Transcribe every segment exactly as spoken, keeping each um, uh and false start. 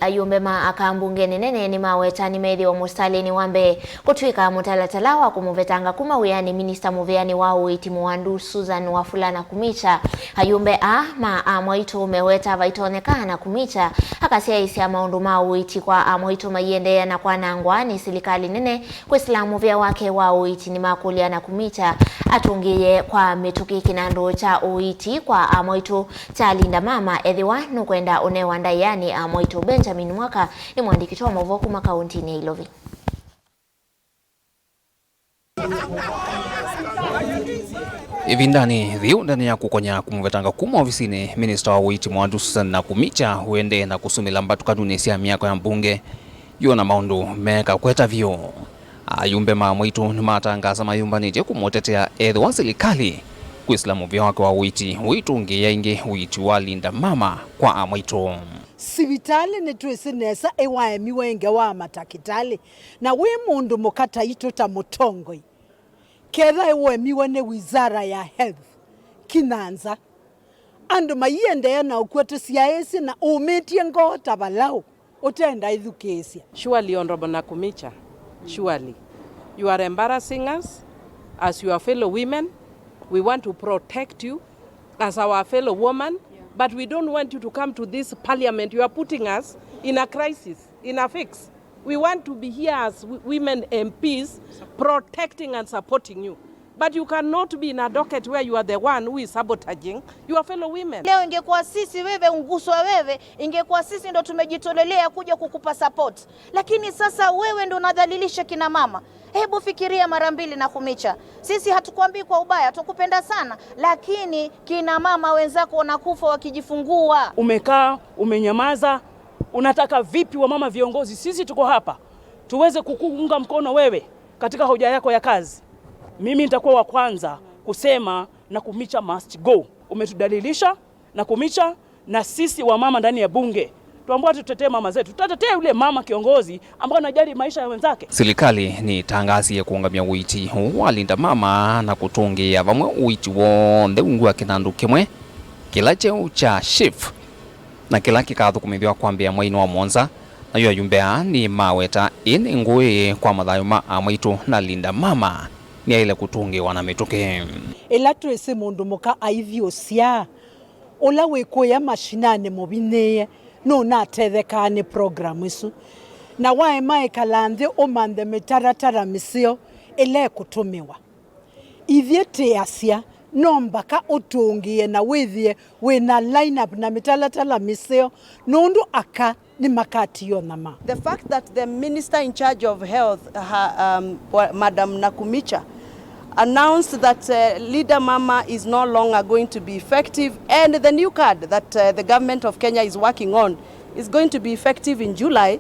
Ayumbe ma aka mbunge nene nĩmaweta nĩmethĩwa mũsitalĩnĩ wa mbee kũtw'ĩka mũtalatala wa kũmũvetanga kuma wĩanĩ minista mũvĩanĩ wa ũiiti mũwandu Susan Wafula Nakhumicha. Ayumbe aa ma Amwaitũ meweta vaitonyeka Nakhumicha akasyaĩĩsya maũndũ ma ũiiti kwa Amwaitũ maiendeea na kwanangwa nĩ silikalĩ nene kwĩsĩla mũvĩa wake wa ũiiti. Nĩmakũlya Nakhumicha atũngĩĩe kwa mĩtũkĩ kĩnandũ kya ũiiti kwa Amwaitũ kya Linda Mama ethĩwa nũkwenda ũnewa ndaĩanĩ Amwaitũ. Benjamin Mwaka nĩ mũandĩki witũ wa maũvoo kuma kaũntĩnĩ ya Ilovi. Ĩvindanĩ yĩu, ndanĩ ya kũkonya kũmũvetanga kuma ovisinĩ, minista wa ũiiti mũwandu Susan Nakhumicha ũendee na kũsumĩla mbatũkanunĩ sya myako ya mbunge yĩũna maũndũ mekakweta vyũ. Ayumbe ma Amwaitũ nĩmatangaasa mayũmbanĩtye kũmũtetea ethĩwa silikalĩ kwĩsĩla mũvĩa wake wa ũiiti ũitũngĩĩa ĩngĩ ũiiti wa Linda Mama kwa Amwaitũ. Sivitalĩ nĩtwĩsĩ nesa ĩwaemiwe ĩngewa matakĩtalĩ, na wĩ mũndũ mũka taitũ ta mũtongoi, ketha ĩwaemiwe nĩ wizara ya health, kinya nza. Andũ maiendeea na ũkw'a tũsyaĩĩsye na ũmĩtye ngoo ta valaũ ũtenda ĩthukĩĩsya. Surely, Honorable Nakhumicha, surely, you are embarrassing us as your fellow women. We want to protect you as our fellow woman, but we don't want you to come to this parliament. You are putting us in a crisis, in a fix. We want to be here as w-, women M Ps, protecting and supporting you. But you cannot be in a docket where you are the one who is sabotaging your fellow women. Leo ingekuwa sisi, wewe unguswa wewe, ingekuwa sisi ndo tumejitolelea kuja kukupa support. Lakini sasa wewe ndo unadhalilisha kina mama. Hebu fikiria mara mbili, Nakhumicha. Sisi hatukuambii kwa ubaya, tukupenda sana, lakini kina mama wenzako wanakufa wakijifungua. Umekaa, umenyamaza, unataka vipi wamama viongozi? Sisi tuko hapa, tuweze kukuunga mkono wewe katika hoja yako ya kazi. Mimi nitakuwa wa kwanza kusema Nakhumicha must go. Umetudhalilisha, Nakhumicha, na sisi wamama ndani ya bunge tuambao tutetee mama zetu. Tutatetea yule mama kiongozi ambaye anajali maisha ya wenzake. Silikalĩ nĩtangasie kũũngamya ũiiti ũũ wa Linda Mama na kũtũngĩĩa vamwe ũiiti w'onthe ungu wa kĩnandũ kĩmwe kĩla kyeũ kya SHIF, na kĩla kĩkathũkũmĩthw'a kwambĩĩa mweinĩ wa mũonza. Nayo ayumbe aa nĩmaweta ĩĩ nĩ ngũĩ kwa mathayũ ma Amwaitũ na Linda Mama nĩaĩle kũtũngĩĩwa na mĩtũkĩ. Ĩla twĩsĩ mũndũ mũka aithi ũsyaa, ũla wĩ kũya mashinani mũvinyĩĩe nũnatethekaa nĩ program ĩsu. Na waema ĩkala nthĩ ũmanthe mĩtaratara mĩseo ĩla ĩkũtũmĩwa. Ithyĩ tĩasya no mbaka ũtũngĩĩe na wĩthĩe wĩ na line up na mĩtalatala mĩseo, nũndũ aka nĩmakatiwa nyama. The fact that the minister in charge of health, her, um, wa-, Madam Nakhumicha, announced that, uh, Linda Mama is no longer going to be effective, and the new card that, uh, the government of Kenya is working on is going to be effective in July,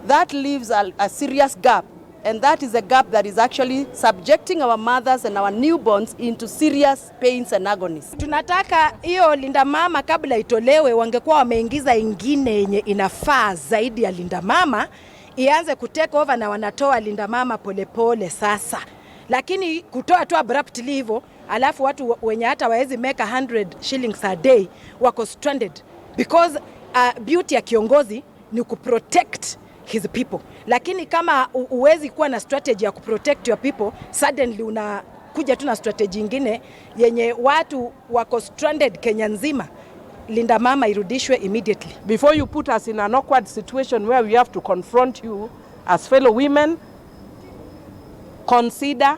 that leaves a, a serious gap. And that is a gap that is actually subjecting our mothers and our newborns into serious pains and agonies. Tunataka hiyo Linda Mama, kabla itolewe, wangekuwa wameingiza ingine yenye inafaa zaidi ya Linda Mama, ianze ku take over, na wanatoa Linda Mama polepole sasa. Lakini kutoa tu abruptly hivyo, alafu watu wenye hata waezi make a hundred shillings a day wako stranded, because, uh, beauty ya kiongozi ni kuprotect his people. Lakini kama u-, huwezi kuwa na strategy ya kuprotect your people, suddenly unakuja tu na strategy ingine yenye watu wako stranded Kenya nzima. Linda Mama irudishwe immediately. Before you put us in an awkward situation where we have to confront you as fellow women, consider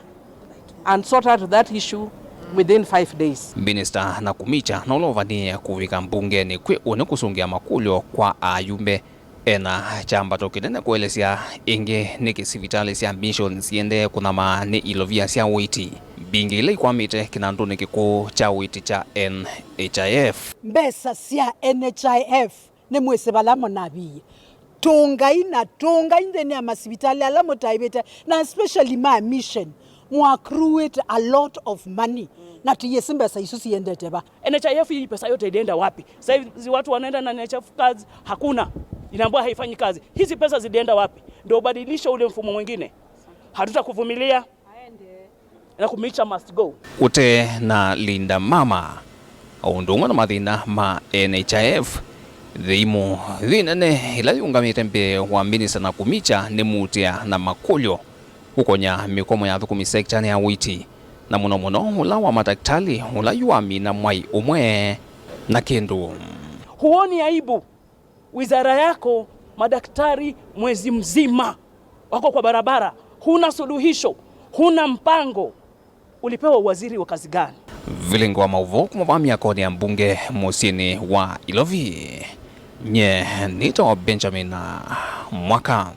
and sort out that issue within five days. Minister Nakhumicha nũlovanie kũvika mbungenĩ kwĩ ũnĩ kũsũngĩa makũlyo kwa ayumbe ena kyambato kĩnene kũelesya ĩngĩ nĩkĩ sivitalĩ sya mission siendee kũnyamaa nĩ ilovia sya ũiiti mbingĩ ila ikwamĩte kĩnandũnĩ kĩkũũ kya ũiiti kya N H I F. Mbesa sya N H I F nĩmwĩsĩ vala mũnaviie. Tũngai na tũngai nthĩnĩ ya masivitalĩ ala mũtaĩvĩte, na especially ma mission, mũ accrue a lot of money, na tũyĩsĩ mbesa isu siendete va. N H I F, hii pesa yote ilienda wapi? Sasa hivi watu wanaenda na N H I F cards, hakuna. Inaambiwa haifanyi kazi. Hizi pesa zilienda wapi? Ndio ubadilishe ule mfumo mwingine. Hatutakuvumilia. Nakhumicha must go. Ũte na Linda Mama, o ũndũ ũmwe na mathĩna ma N H I F, Thĩimũ yĩ nene ĩla yĩũngamĩte mbee wa minista Nakhumicha nĩ muutĩa na makũlyo ũkonya mĩkomo ya athũkũmi sektanĩ ya ũiiti, na mũno mũno ũla wa madakitali ũla yu wamina mwai ũmwe na kĩndũ. Huoni aibu? Wizara yako, madaktari mwezi mzima wako kwa barabara, huna suluhisho, huna mpango. Ulipewa uwaziri wa kazi gani? Vilingi wa maũvoo kuma vaa myakonĩ ya mbunge mũsyĩnĩ wa Ilovi. Nye nĩtawa Benjamin Mwaka.